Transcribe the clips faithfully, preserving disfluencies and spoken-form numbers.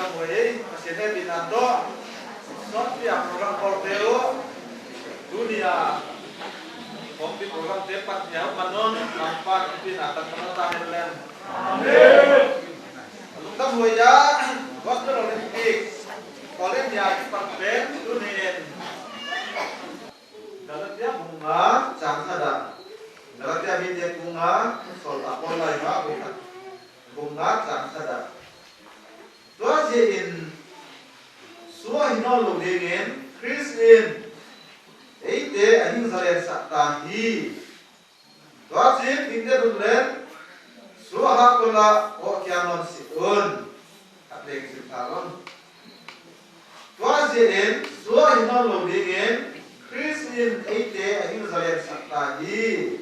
Hei, Pasian hehpihna tawh, sawtpi a program kawlte uh, tuni a pawlpi programte pan hiau manon, Lampa hehpihna tangtang ta hen leng. Amen. Lungdam huai a, Gospel Olympic, Korinthia kipan pen, tuni in Galatia bung nga chang khat ah, Galatia mite bung nga, Sawltak Paul lai mah bung khat, bung nga chang khat ah. Tua zia in sua hi nawn lo dingin Khrist in eite a hing zalensak ta hi. Tua cin dingte dun len sua hak kul ah kawhkhia nawn si un. Khat leng sim ta lawm. Tua zia in sua hi nawn lo dingin Khrist in eite a hing zalensak ta hi.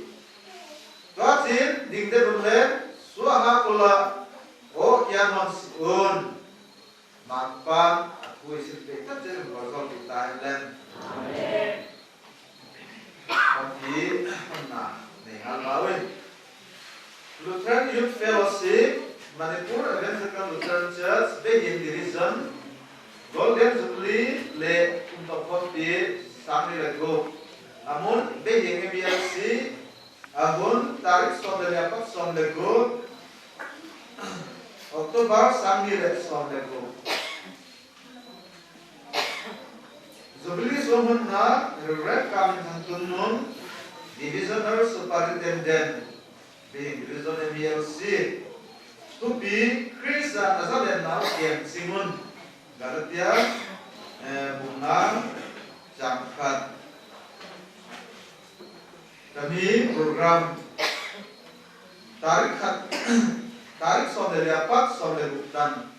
Tua cin dingte dun len sua hak kul ah kawhkhia nawn si un. Mangpan a thu i sim pek tak ciangin vualzawl kik ta hen leng. Amen. Pawlpi honna nei ngal pah uh hi. Lutheran Youth Fellowship, Manipur Evangelical Lutheran Church, Beijing Division, Golden Jubilee le kum tawh pawlpi sang ni le guk. A mun Beijing M E L C, a hun tarik sawm le li a pat sawm le guk, October sang ni le sawm le guk. Jubilee suang honna Reverend Kam Min Thang Tun Nung, Divisional Superintendent, Beijing Division M E L C. Thupi, Khrist ah na zalenna uh kiam cing un. Galatia, eh, bung nga chang khat. Tuni program tarik khat, tarik sawm le li a pat sawm le guk tan.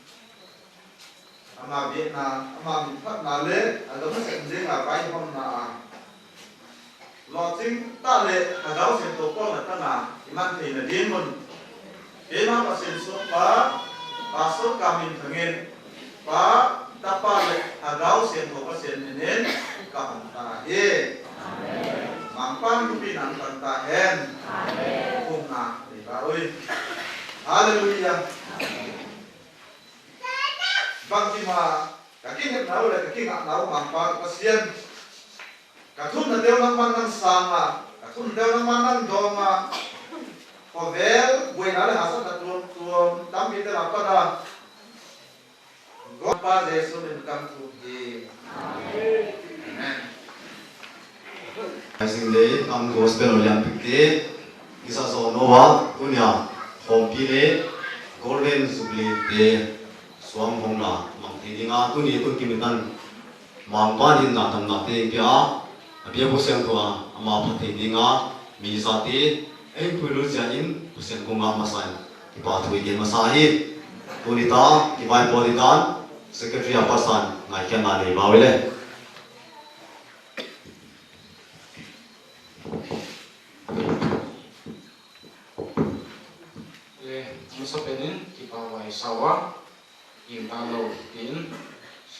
Ama biakna, ama minphatna le a dong a sem ding a vaihawmna a lawhcing ta le Thagau Siangtho pawlna tang a i man theina ding un. Keima Pasian suakpa, Pastor Kam Min Thang in Pa, Tapa le Thagau Siangtho Pasian min in ka hong ta hi. Amen. Mangpan thupi nang tang ta hen. Amen. Phumna nei ba ui. Halleluiah. Bangkim a ka kinepna uh le ka kingakna uh Mangpa ka Pasian, ka thumna teu nangman nang sang a, ka thumna teu nangman nang dawng a, khawvel buaina le hahsatna tuamtuam tampi te lam pan a, Gawtpa Jesu min kam thuk hi. Amen. Rising Day kam Gospel Olympic te kisa zaw no a, tunia khawmpi le Golden Jubilee te suang hong la mang thei ding a, tuni tun kimitan Mangpa in na tamna te pia a, a bia bu siang tua ama pha thei ding a, mi zate ei pui lu zia in Pasian kong a masa in kipa thu i gen masa hi. Tuni ta kivaipawl ding dan Secretary a pasan ngaihkhiatna nei ba uh le. Eh, masa penin kipa vai sawa, ing ta lo tin,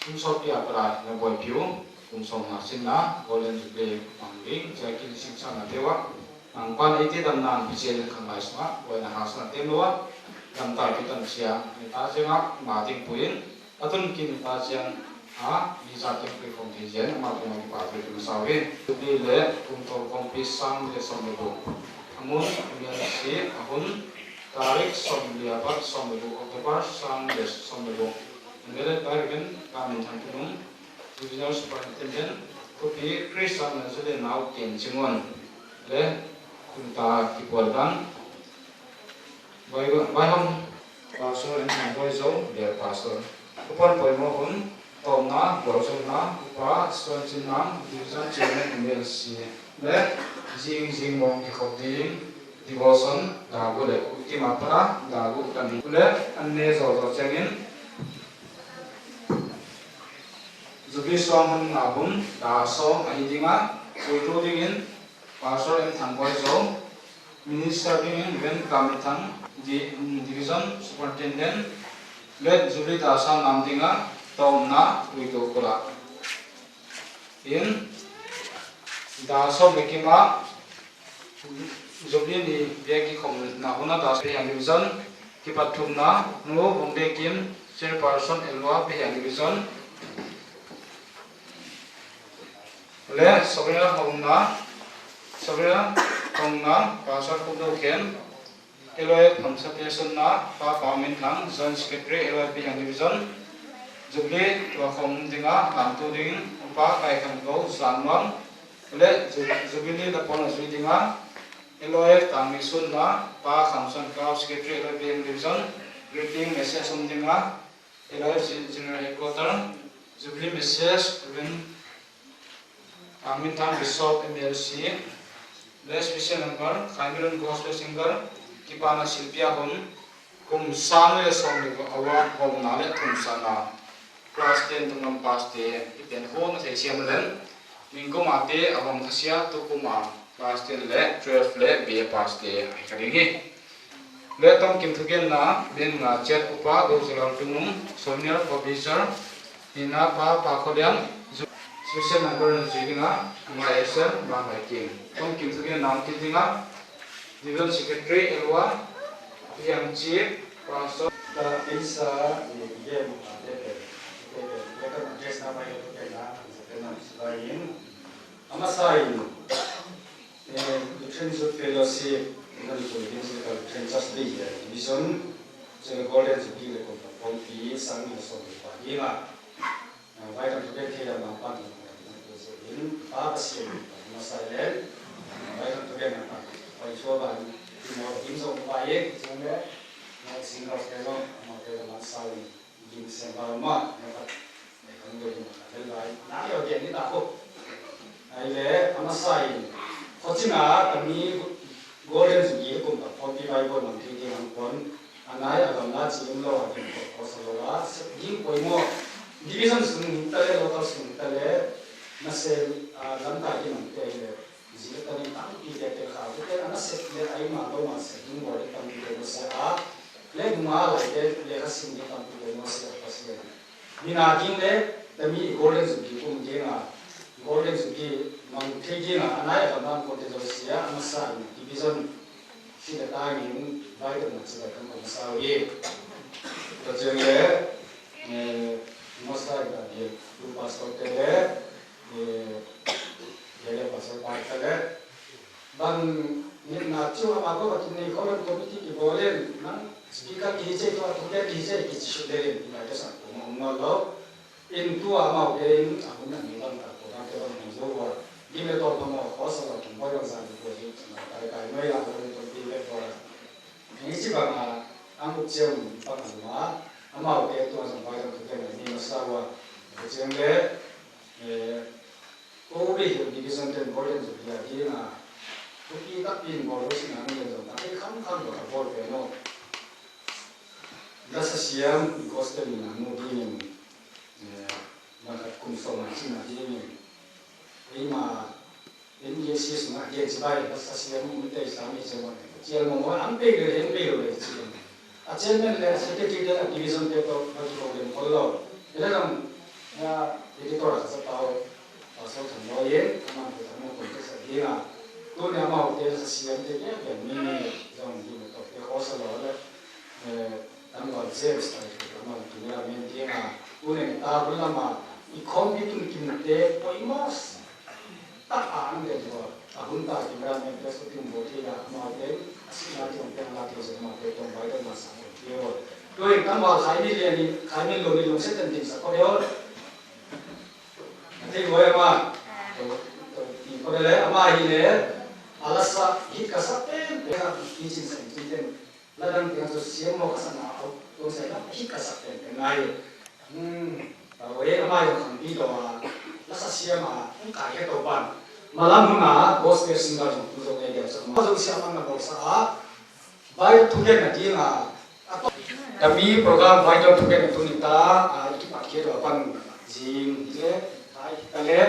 kum sawpi a para na buai piu, kum sawm na sin na, Golden Jubilee mang ding, cia kin sing sa na tewa, ang pan eite dan nan picel kang lai sma, buai na has na tem lo a, lam ta pitan cia, ni ta cia ngak, ma ting puin, a tun kin ta ciang a, mi zat teng pui khong thei zian, amah kong a kipa pui tung sau in. Tupi le kum tawh kongpi sang le sawm le buk. A mun, M L C, a hun, tarik sawm le a pat sawm le buk, October sang le sawm le buk. An le tarik in, Kam Min Thang Tun Nung, Divisional Superintendent, thupi Khrist a na zalen nau ken cingon. Le, kum ta kipual dan. Vai, vai hong Pastor N Thang Boy Zo, Dear Pastor. Upan poimawh hun, tawmna, gualzawhna, Upa Suan Cin Nam, Division Chairman M L C. Le, zing zing mawng kikhop ding, devotion, dagu le, ultima para, dagu kan le, an ne zawzaw ciangin, Jubilee suang hun nga hun, da sawm ahi ding a, puitu dingin, Pastor M Thang Boy Zo, Minister dingin Reverend Kam Min Thang, Di-, Division Superintendent, le Jubilee ta sang nam ding a, tawmna puitu kula. In, da sawm le kim a, Jubilee ni bia kikhopna hun a da sawm le kim a Division kipat thumna, Nu Vung Dek Kim, Chairperson Elua Bihiang Division, le Sovereign Home na, Sovereign Home na Pastor Kum Do Khen, L O F Hamsa Pearson na Pa Pau Min Thang, Joint Secretary L O F Bihiang Division, Jubilee tua khawm dinga lamtu ding Upa Kai Khan Go Zan Nuam, le Ju-, Jubilee la pawl a zui dinga L O F Tangmi Sun na Pa Kham Suan Kau, Secretary L O F Bihiang Division, greeting message om dinga L O F General Headquarter, Jubilee message Reverend Ang Min Thang Bishop M L C, le special number, Khai Milun Gospel Singer, Kipana Silpia Hun, kum sang le sawm le award hawmna le thumsakna, class ten tung lam pass te, i pen hawm na thei siam len, ningkum a te a hawm khasia, tukum a class ten le twelve le B A pass te a hi kha ding hi. Le tawmkim thugenna, min nga ciat Upa Go Za Lal Tung Nung, Senior Provisor, nihna Pa Pa Khua Lian, zu-, Susan Number zui dinga, ngai Esen, ba ngai king. Tawmkim thugenna om kik dinga, Division Secretary Elua Bihiang, Chief Pastor. Ta pisa, eh, game, ah, te pe, te pe, le kan address na mai, te pe na, te pe na, sibai in. A masa in, eh, Lutheran Youth Fellowship, Lutheran Youth Fellowship, Lutheran Church Day, eh, Division, Golden Jubilee le kumta pawlpi sang ni sawm le pa ding a. Eh, vai kan thugen thei lam lam pan ni, eh, in, Pa Pasian, eh, masa in, eh, vai kan thugen lam pan, pai chua ban, ti mo, tim zong pa ye, chung le, eh, singers te zong, mo te zong man sa in. Gim sem ba ma, na ka, na ka ngai ma ka lai, na yo gen ni ta ko. Ai le, a masa in, kho cina, kami Golden Jubilee kum ta pawlpi Bible mang ti ti ang pon, a nai a gam la ci um lo a gim ko, ko sa lo a, se gim ko mo, division sung ta le, local sung ta le, na se, a, lam ta gim ang te le, Zia tanin tampi te tel kha, tel a nasep le a ima lo ma se, ding bawl le tampi te lo se a, le nunga lai te le kha sim le tampi te lo se a Pasian. Mina ding le, tami Golden Jubilee kum ding a, Golden Jubilee mang thei ding a, a nai a lam lam ko te lo se a, a masa in division si le ta in, vai te na ci vai kan ko masa wi. Tua ciang le, eh, masa in a ding, tu pastor te le, eh, Yale Pastor Pai Kale. Bang nitna ciu ama ko batin nei ko bang committee ki bawlin nang speaker ki hice tua tu ke ki hice ki ci sut lein invitation ko ma um nawn lo. In tua amau ke in a hun a ni bang ta ko bang ke bang nang zo wa. Gim le tol phamawh khawsa lo kum boi bang zan ko hi kai kai noi la ko ni to pi le ko la. Ni ci bang a ang uk ciu bang a luma amau ke tua zong bai bang tu ke ni masa wa. Ko ciang le, eh, Ko Bay Hill Division ten Golden Jubilee a ding a, thupi takpi in bawl lo cihna mi le zong takpi khamkham lo a bawl pen aw. Lasa siam gospel in a mu dingin, eh, bangkhat kum sawm a cihna dingin, eima, N E C sungah gen cibai lasa siam mi tei sa mi ciam a cial mawmaw an pei le, an pei lo le ci. A chairman le a secretary te a division te tawh va kibawl lem khol lo. Hi le zong, a, editor a ka sa pau, Pastor Thang Lawi in, amah te tang mawh kong ka sa ding a. Tuni amau te sa siam te kia pian mi ni zong ding a tawh te khawsa lo le, eh, tangval James tai te amau te cameraman ding a. Tuni ta hun lama i khawmpi tun kim te poimawh tak a ang den ko. A hun ta kim ram men pes ko kim bo thei la, amau te a sihna tong te, a la tong se amau te tong bai tong ma sa ko ti o. Tua in tangval Khai Min Lian in, Khai Min Lun in lungset ten ding sa ko de o. A thei ko e ma. To, to, ti ko de le, ama hi le, a la sa, hit ka sa pen pen, a ki cin sa in cin ten. La dang tiang cu siam maw ka sak na au, tuang sai lam hi ka sak pen pen ngai. Hmm, a wei amai zong khang pi lo a, la sa siam a, hong kai he to pan. Malam huna gospel singer zong tu zong ei dia sak ma. Zong siam ang na bawlsa a, vai thugen na ding a. A to. Tami program vai thugen na tu ni ta, a, i kipat khia lo a pan zing hi le, kai ta le.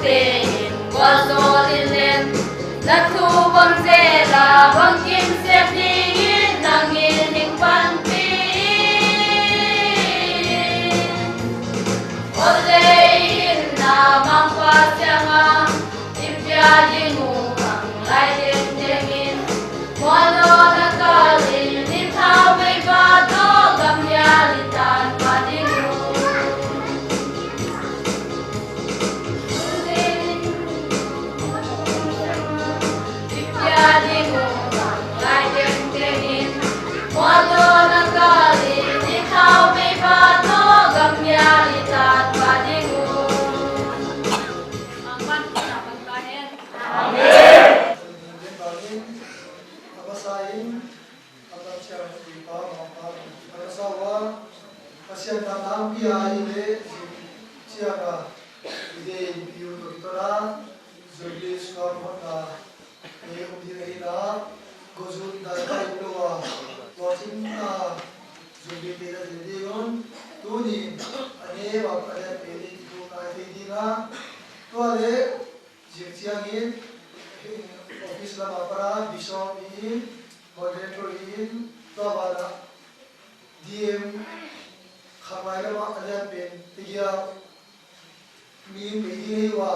Gualzawl in len, na thu bang zel a bang kim sep dingin nang in hing panpih in. Gualzawl in na Mangpa siangah i pia ding uh bang lai tengteng in, mualdawn a kal in i thau mei ba tawh gammial i tan pah ding uh. Amen. A masa in a Pasian tangpi a i le zing ciang a i deih in piu tuk i ton a, Jubilee suang hotna ei um ding ahi na, gozun dai kai lo a, lawcin a Jubilee te na ding ding un, tuni a ne bang a lian pe ding thu kai thei ding a, tua le zing ciangin office lam a para bishop in, moderator in, tua banah D M khanglai lamah a lian pen tegia mi in pei ding hi ua,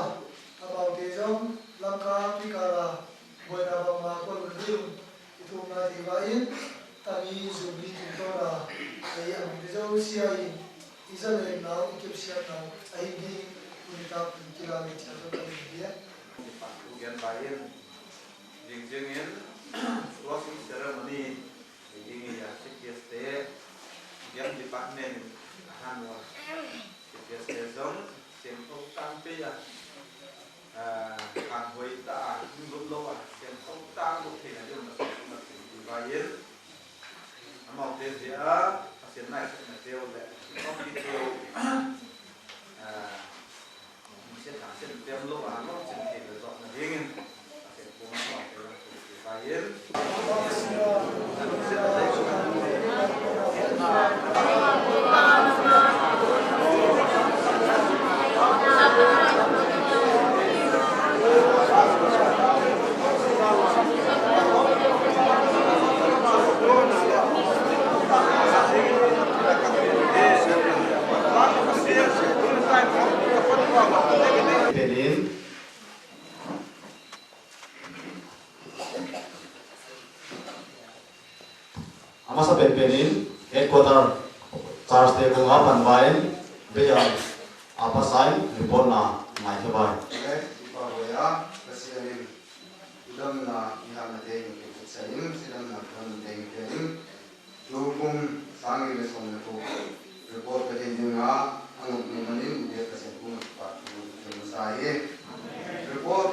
amaute zong lamka tuikal a buaina bangmah kuan hun ding i thum nai thei va in, a mi zum ni tungtawn a ei a mite zo sia in i zalenna uh i kepsiatna uh a hi ding hun i tak kilam in ciat zong a hi ding. Ding ciangin closing ceremony ding i a C P S te, game department in a han ua, C P S te zong siangtho tangpi a, ah, khang hoi ta a, lut lo a, siangtho tang lo thei na ding na sung na sing ding vai in, amaute zia a, a sian nai suk na teu le, kong ki teu, ah, Penin. A masa penpen in headquarter church te kong a pan vai in, bia a pasain report na ngai khe vai. Amen. I pa boya, Pasian in i damna i hakna te in i kutsa in, i damna i damna te in i pia in. Tukum sang i le som le ko report ka din ding a, a nguk ni manin i dia Pasian kung a kipat i sa hi. Report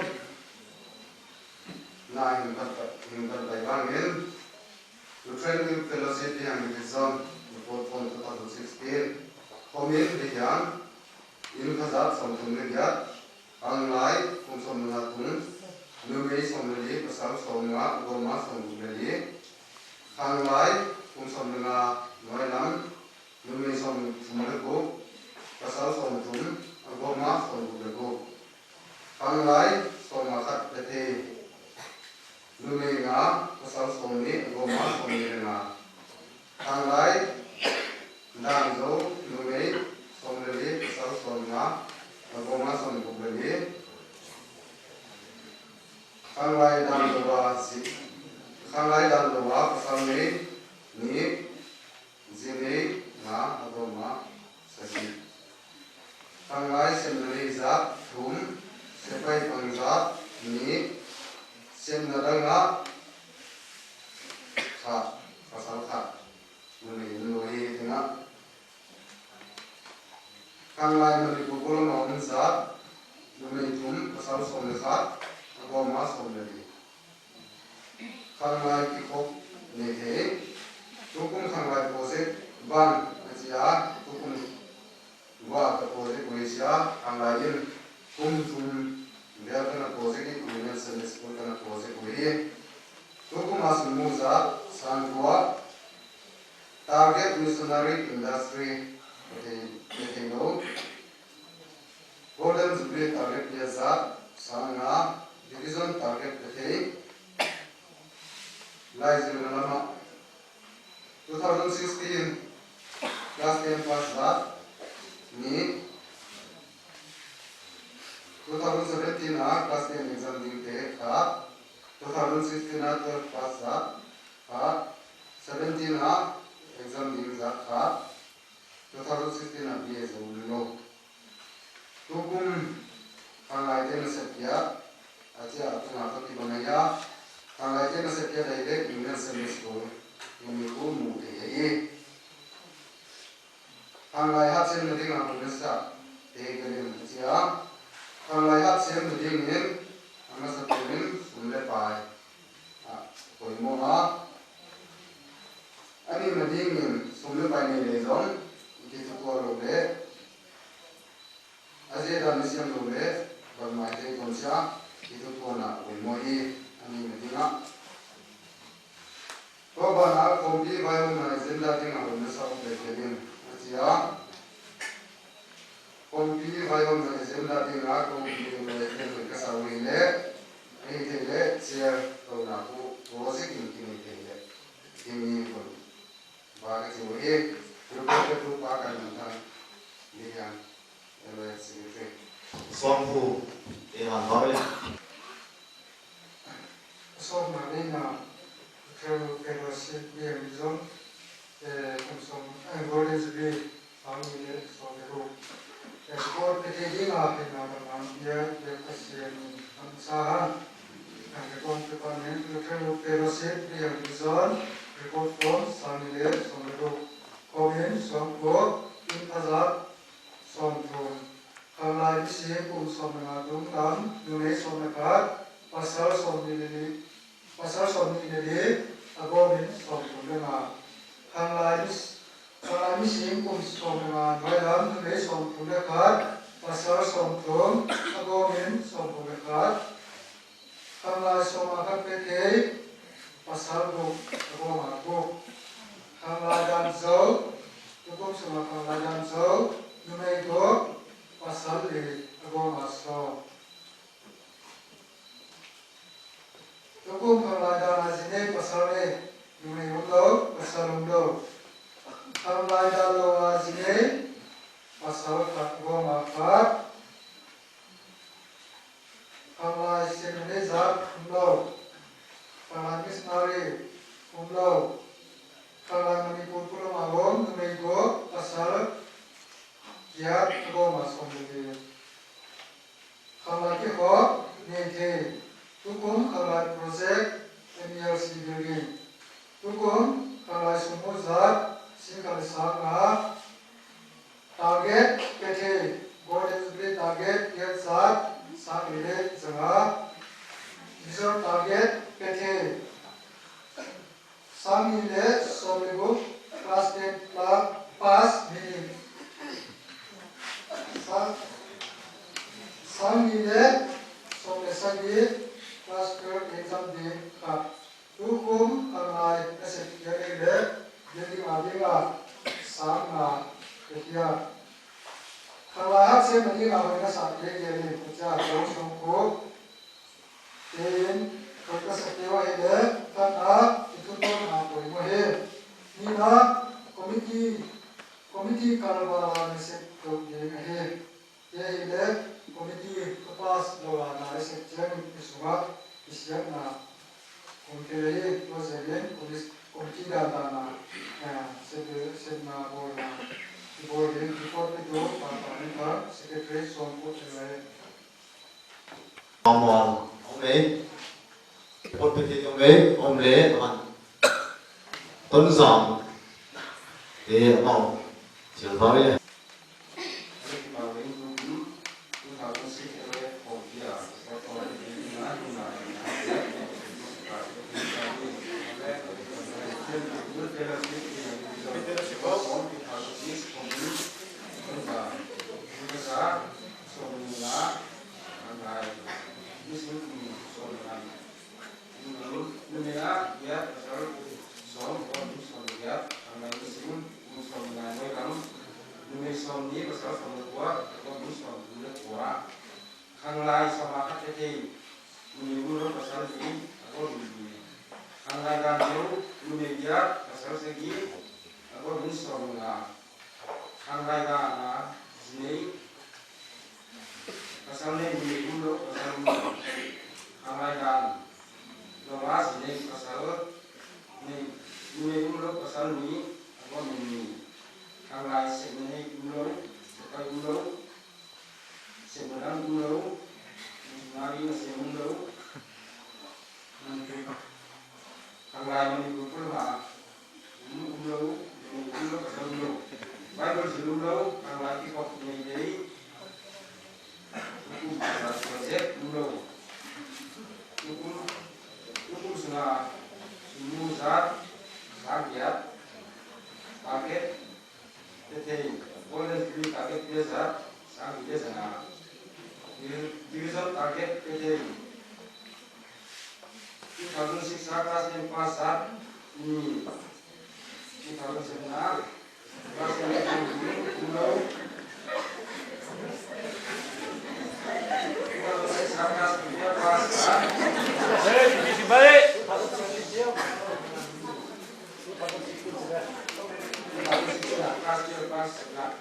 na hing bat, hing bat bai bangin, Lutheran Youth Fellowship hi hang Division, Report Form two thousand sixteen. Homin hi hang, inn khazat sawmthum le giat, khanglai kum sawm le nga tung, numei sawm le li, pasal sawm nga, goma sawm guk le li. Khanglai kum sawm le nga nuai lam, numei sawm thum le guk, pasal sawm thum, a goma sawm guk le guk. Khanglai sawm nga khat le thei, numei nga, pasal sawm nih, a goma sawm nih le nga. Khanglai dangzo, numei sawm le li, pasal sawm nga, a goma sawm guk le li. Khanglai dangzo a si, khanglai dangzo a pasal nei nih, zi nei nga, a goma sagih. Khanglai sepna nei zat thum, sepaih pang zat nih, sepna dang a khat, pasal khat, numei in lo hi tengah. Khanglai Manipur Golom a om zat, numei thum, pasal sawm le khat, a goma sawm le li. Khanglai kikhop nei thei. Tukum khanglai project bang a ci a, tukum va ka project uh hi sia, khanglai in kum thum vel ka na project hi, kum in Sunday school ka na project uh hi. Tukum a sum mu zat, sang kua, target missionary industry, ka thei, ka thei lo. Golden Jubilee target pia zat, thousand seventeen a class ten exam dingte khat, two thousand sixteen a twelve pass zah khat, seventeen a exam ding zah khat, two thousand sixteen a B A zo lo. Tukum khanglaite nasep kia a cia a tunga tawh kibang ahi a, khanglaite nasep kia dai lek England Sunday School in mi khu mu thei ahi. Khanglai hat sem nading a hun nasah te galin a cia, khanglai hat sem nading in a masa pen in sum le pai a poimawh a, a nih nading in sum le pai nei le zong i kithutuah loh le a zia dan i siam lo le bangmah i thei tuan sia i thutuahna a poimawh hi. A nih nading ah tua banah kawmpi vaihawmna agenda dingah hun nasah uh bek ding a cia. Kawmpi vaihawmna agenda dingah kawmpi le ka sa uh hi leh, ahi thei leh chair tona uh project in kinei thei leh, himi hun ba ka ci uh hi. Representative pa kan nang thang ding hian, L O F secretary. Suang phu e han ba le. Sawmna dingah Cultural Fellowship biang zong, eh, kum sawm, eh, Golden Jubilee sang nih le sawm le guk. Eh, record pia thei dingah hei na bang ang bia, bia Pasian in ang sa han. Ang record pia pan in Cultural Fellowship biang zong record form sang nih le sawm le guk. Komin sawm guk, in phazat sawm thum. Khanglai misi kum sawm le nga tung lam, numei sawm le khat, pasal sawm nih le li, pasal sawm nih le li, a gawmin sawm thum le nga. Khanglai mis-, khanglai misi kum sawm le nga nuai lam, numei sawm thum le khat, pasal sawm thum, a gawmin sawm thum le khat. Khanglai sawm a khat pia thei, pasal guk, a gawma guk. Khanglai dan zo, tukum sungah khanglai dan zo, numei guk, pasal li, a gawma sawm. Tukum khanglai dan a zi nei, pasal nei, numei um lo, pasal um lo. Khanglai dan lo a zi nei, pasal khat, a gawma khat. Khanglai seminary zat um lo. Khanglai missionary um lo. Khanglai Manipur pulama om numei guk, pasal giat, a gawma sawm le li. Khanglai kikhop nei thei. Tukum khanglai project M E R C building. Tukum khanglai sum mu zat singkhat le sang nga. Target pia thei, Golden Jubilee target giat zat sang nih le za nga. Result target pia thei, sang nih le sawm le guk, class ten pass mi nih. Sang, sang nih le sawm le sagih, class twelve exam ding khat. Tukum khanglai nasep kia ding le building a dingah sang nga pia khia. Khanglai hat sem a dingah hoih nasah kia ding le cia zo sung khu. Tein hoih nasah kia hi le khatna i thutuahna poimawh hi. Nihna committee, committee kalvala nasep to ding ahi. Tua hi le committee ka pass lo a na i sep ciangin i sungah i siatna kong thei hi. Tua ciangin committee dandan a, eh, sep, sepna bawlna i bawl ding report pia tu pa pa in kha secretary suang ko thei lai. Mamual om ei. Report pia thei om ei, om le han. Tonzam te amau silva ve. Numei a giat, pasal sawm, a gawmin sawm giat. Khanglai misi kum sawm nga nuai lam, numei sawm nih, pasal sawm le kua, a gawmin sawm thum le kua. Khanglai sawm a khat pia thei, numei um lo, pasal li, a gawmin li. Khanglai dan zo, numei giat, pasal sagih, a gawmin sawm nga. Khanglai dan a zi nei, pasal Numei um lo pasal nih. Khanglai dan. Lawng a zi nei pasal nih. Numei um lo pasal nih. A guamin nih. Khanglai sepna nei um lo. Sepai um lo. Sepna dang um lo. Missionary nasem um lo. Khanglai Manipur pulma um lo, um lo, pasal um lo. Bible zil um lo, khanglai kikhop nei dei. Tukum pasal project um lo. Tukum, tukum sunga sum mu zat, sang giat, target, Pia thei, Golden Jubilee target pia zat, sang pia zat na. Divi-, division target pia thei. Two thousand six a class ten pass zat, ni. Two thousand seven a class ten pass zat, ni. Two thousand six a class ten pass zat. Hey, balik. Two thousand six a class ten pass zat.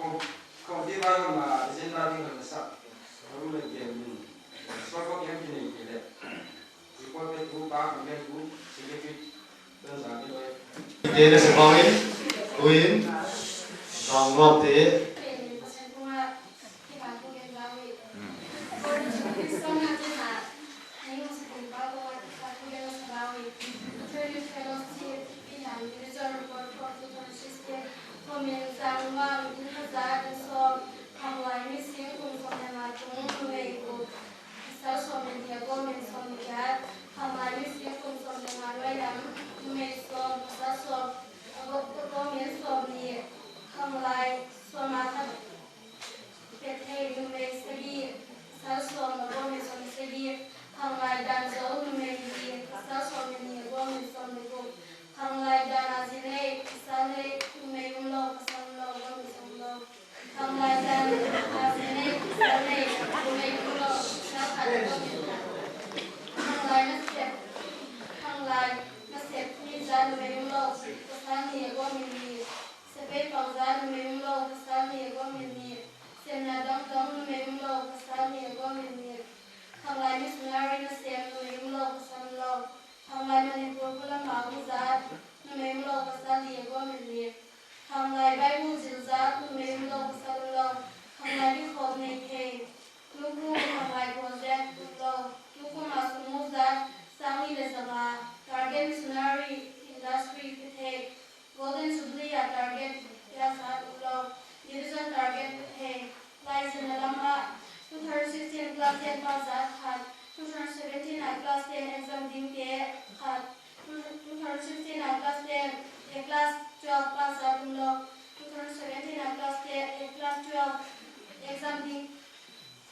Kong, kong ti vai hong a, agenda ding hong sak. Aru le gen min. Sua ko kem ki nei ki le. Report pe tu pa kong gen tu, secretary. Don sa ki loi. Te le se pau in, tu in, dong lop te. Khanglai missing kum sawm le nga tung numei guk, pasal sawm le nih a guamin sawm le giat. Khanglai missing kum sawm le nga nuai lam numei sawm, pasal sawm a guamin sawm nih. Khanglai sawm a khat pia thei numei sagih, pasal sawm a guamin sawm le sagih. Khanglai dan zo numei li, pasal sawm le nih a guamin sawm le guk. Khanglai dan a zi nei, pasal nei, numei um lo, pasal um lo, guamin sawm lo. Khanglai dan a zi nei, pasal nei, numei um lo, pasal khat a guamin khat. Khanglai nasep, khanglai nasep mi zat numei um lo, pasal nih a guamin nih. Sepei pang zat numei um lo, pasal nih a guamin nih. Sepna dongdong numei um lo, pasal nih a guamin nih. Khanglai missionary nasem numei um lo, pasal um lo. Khanglai Manipur pulama um zat numei um lo, pasal nih a guamin nih. Khanglai Bible zil zat numei um lo, pasal um lo. Khanglai kikhop nei thei. Tukum khanglai project um lo. Tukum a sum mu zat sang nih le zanga. Target missionary industry pia thei. Golden Jubilee a target pia zat um lo. Division target pia thei. Laizin a lam ah two thousand sixteen class ten pass zat khat. Two thousand seventeen a class ten exam dingte khat. Two thousand sixteen a class ten, eh, class twelve pass zat um lo. Two thousand seventeen a class ten, eh, class twelve exam ding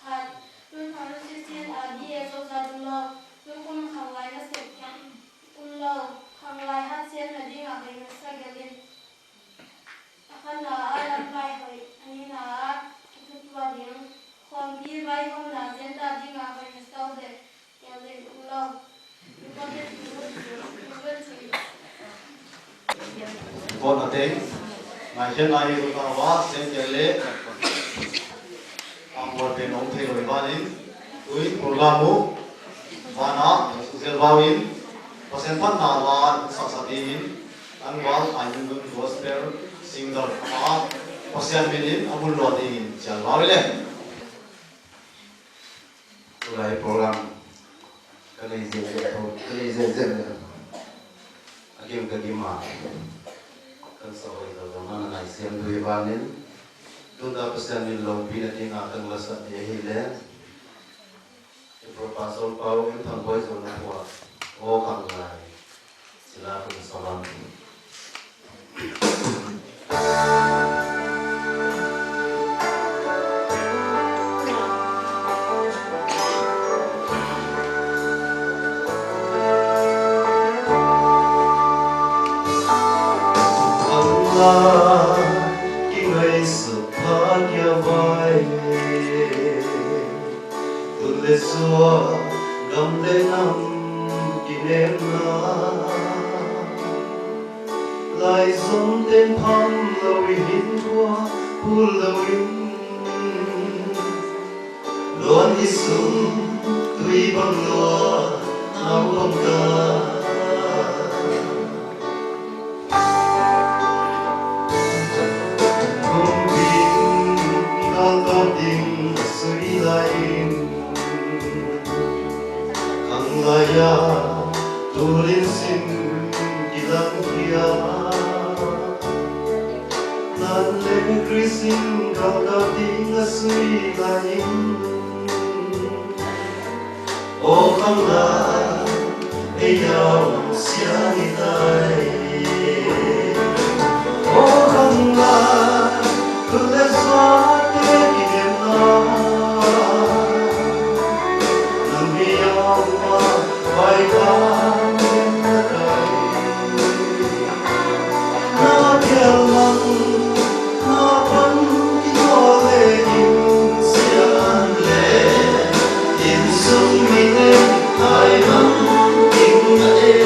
khat. Two thousand sixteen a B A zo zat um lo. Tukum khanglai nasep um lo. Khanglai hanciam nading a hoih masa gelh in. A khatna ah lampai hoih, a nihna ah kithutuah ding. Khawmpi vaihawmna agenda ding a hoih masa uh le. Report a teng, ngaihkhiatna hi uh ta uh a, sengkel le a mual pen om thei lo hi vanin, tui program uh vanah zel vau in, Pasian phatna la saksak dingin, Tangval Ai Ngun Ngun Gospel Singer a Pasian minin a mun lua dingin cial vau hi le. Tulai program ka nei ziahziah tho, ka nei ziahziah le a gim ka gim a kan sa hoih lo zong a na nai siam duh hi vanin, tun ta Pasian min lopina ding a kan la sak ding ahih leh i Professor Pau M Thang Bawi Zon a phuak aw kang lai. Sila Hun Salam. Kingaihsut pha kia vai. Tun le suak, gam le nam, kinemna. Laizom ten pham lo i hinkhua, phul lo in. Luan i sum tui bang lua, nau bang ta. Humpin galkap ding a sui lai-in, khang lai-a tulin sim kilangkhia. Nan le Khrist in galkap ding a sui lai-in, aw khang lai, ei a om siang i tai. Aw khang lai, tun le suakte kinemna. Nang mi a om a, vai khang den na tai. Na phial mang, na pan kituak le in sian le, inn sung mite hai mang ding a e.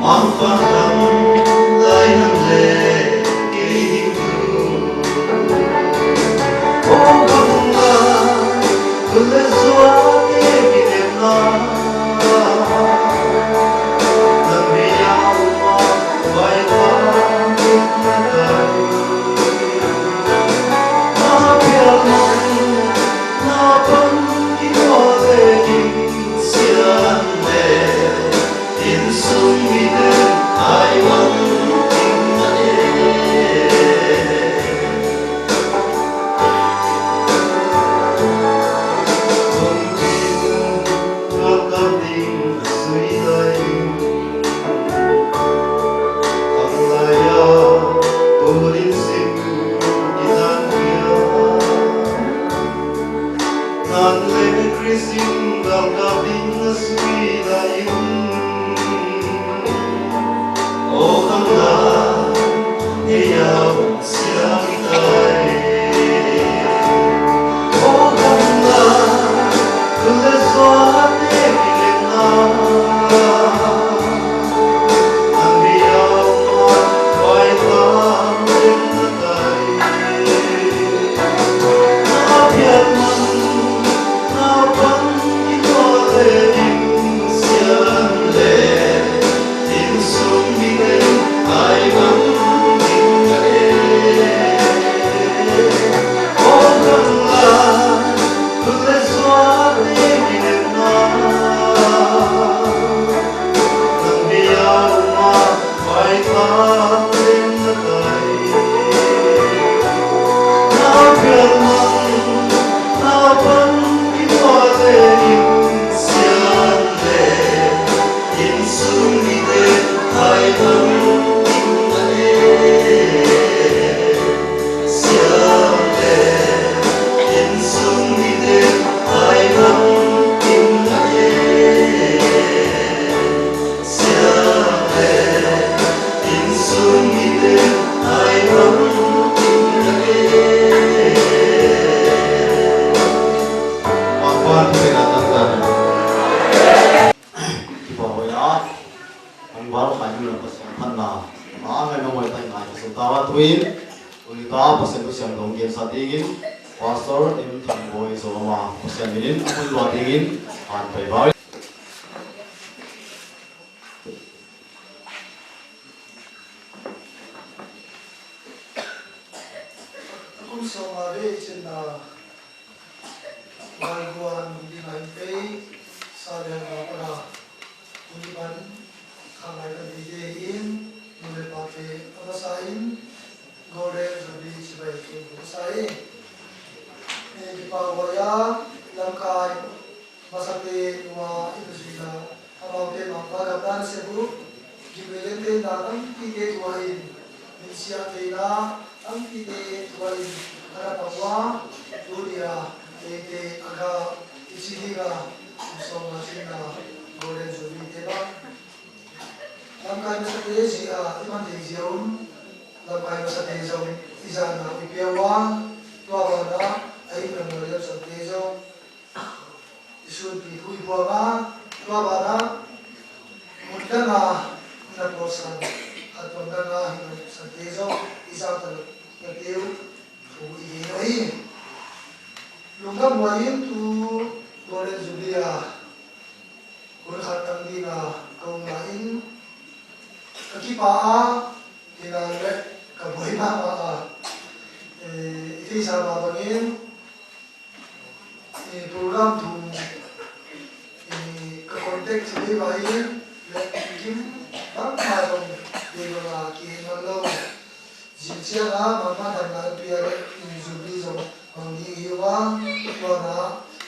Mangpang lam lai nang le kei ding thu. Aw khang lai, tun le suakte kinemna. Nang mi a om a, vai khang den na tai. Na phial mang, na pan kituak le in sian le, inn sung mite hai mang ding a e. Humpin galkap ding a sui lai-in, khang lai-a tulin sim kilangkhia. Nan le Khrist in galkap ding a sui lai-in, aw khang lai, ei a om siang i tai. Aw khang lai, tun le suakte kinemna. Kipa hoih a, hong val khai nung la Pasian phatna a ngai mawh hoih tai ngai ka sum ta va. Tu-in tuni ta Pasian thu siangtho hong gensa dingin Pastor M Thang Bawi Zo ama Pasian minin a hun lua dingin an pai va. Kum sawm a vei cinna, Laiguan, Bukila in pe Tua pana tuni pan khanglai kan tite in nu le pate a masa in Golden Jubilee cibai khin ko masa in kipa huai a lamkai masate nua i nuzuina amaute mangpa gamna nasep uh gimlelente na tampite tua in minsiah theina tampite tua in a na pang ua tunia eite a ga i ci ding a sawmna cinna Golden Jubilee te bang lamkai masate zia i man thei zia um lamkai masate zong i zahna i pia ua tua bana a i pia mual lemsate zong i sunpi thu i buang a tua bana mutdanga na pawlsan hatpamdanga hi na sante zong i zahta lo na teu thu i gen uh hi. Lungdam huai in tu Golden Jubilee a hun khat tang dina ka umna in ka kipa a tina le ka buai mahmah a i theisa mah bangin program thum ka contact ci dei vai le kim bangma zong dei banga kihen man lo. Zing cianga mangma damna an pia le Jubilee zong mang ding hi ua tuana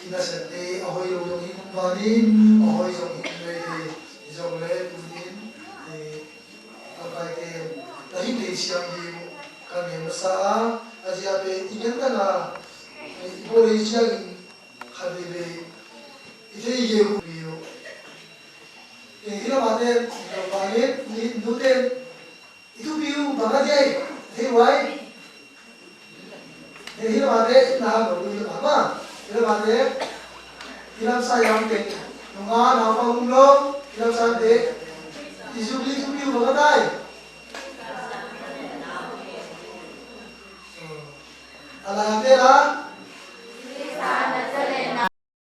i nasepte a hoi lo zong hi kum vanin a hoi zong hi kum vei thei hi zong le tunin a paite na hi thei siam ding uh ka ngen masa a a zia pen i ngen danga i bawl ei ciangin khat veivei i thei geu pi uh. Hi lamate zong vanin nute i thupi uh bang a diai thei uai. Hi lamate i na lo i lamate i lamsa yang teng nunga naupa um lo i lamsa te i Jubilee thupi uh bang a dai. A lai a te la